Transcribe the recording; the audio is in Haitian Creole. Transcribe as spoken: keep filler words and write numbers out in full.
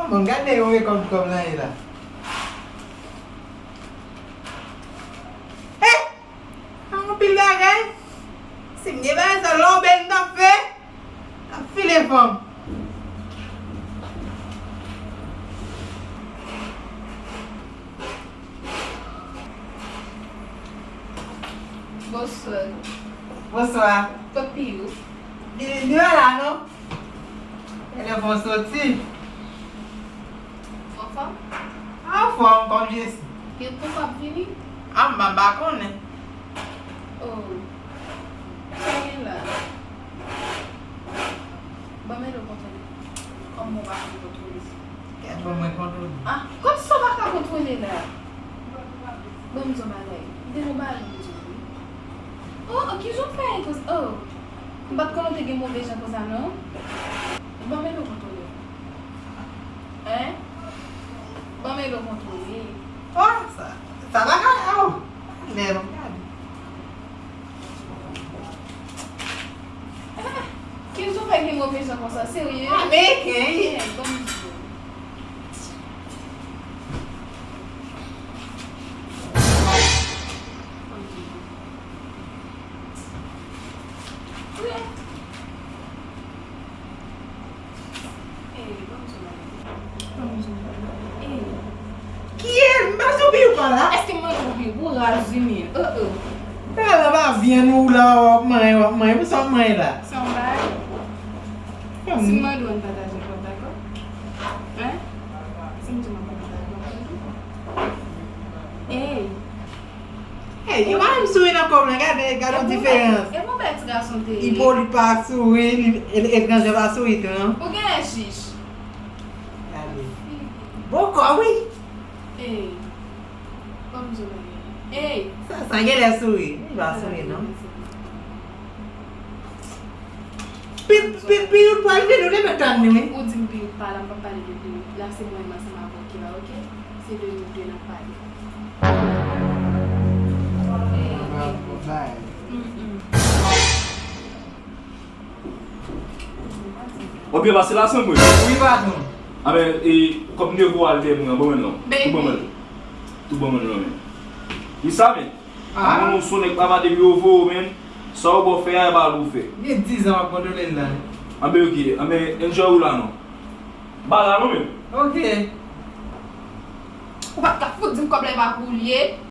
Bon, gade yon rekòt kòb nan ye la. Eh! Anpil bagay. Si m gen bagay sa, lòbèy m t ap fè. Ap file fanm. Bonswa. Bonswa. Kot Piyou? Li, li pa la non. Elèv mwen soti. Anfòm? Anfòm, kòm Jesi. Gen kou p ap vini? A, m pa, m pa konnen. Oh. Sa gen la? Ban m ede w kontwole. Kòm mwen pa konn kontwole. Kèt, ban mwen kontwole. Ah, kòm sa w pa ka kontwole la? Ban m di w bagay. M te nan bagay pou di w wi. Oh, oh, kijan w fè konsa? Oh. M pa t konnen w te gen move jan konsa non. Ban m ede w kontwole. Hein? Ban m ede w kontwole. Oh, sa, sa pa ka, oh. Lè m gade. Kijan w fè gen move jan konsa, serye? Ameriken, wi. Eh, ban m di w. Ban m di w. Wi. Eh, ban m di w bagay. Ban m di w bagay. Eh. Kiyès? M pa sou Piyou pa la. Èske m mande w Piyou pou razime? Euh, euh. Pale pa vyann ou la, w ap manyen, w ap manyen. Pou sa w ap manyen la? Se yon bagay. Si m mande w ann pataje l, w ap dakò? Hein? Si m di w ann pataje l, w ap dakò? Ey! Ey, yo pa menm souri nan kòb lan, gade, gade yon diferans. E bon bèl ti gason te ye. Ipolit pa souri, li, e, etranjè pa souri tou, non? Ou genlè chich. Gade. Bòkò, wi. Ey. Ban m di w bagay. Ey! Sa, sa genlè souri. Li pa souri, non. Pi, pi, Piyou pral vini, ou te mèt tann li, wi. Ou di m Piyou pa la, m p ap pale de Piyou. La, se mwen menm ansanm avè w ki la, oke? Se de nou de n ap pale. Ey, ey, ey. Mm, mm. Ou byen pase la, sanm mwen? Wi, patwon. Anben, e, kòb m te voye al dèyè mwen an, ban mwen l non. Tou ban mwen l. Tou ban mwen l non, men. Wi, sa, men. Ah. Moun ou son nèg papa depi yo voye w, men. Sa w bò fè a, e pa l ou fè. Gen dizan m ap kontwole l la. Anben, oke. Anben, enjoy ou la, non. Ba la, non, men. Oke. Ou pa t ka fout di m kòb la e pa pou ou l ye.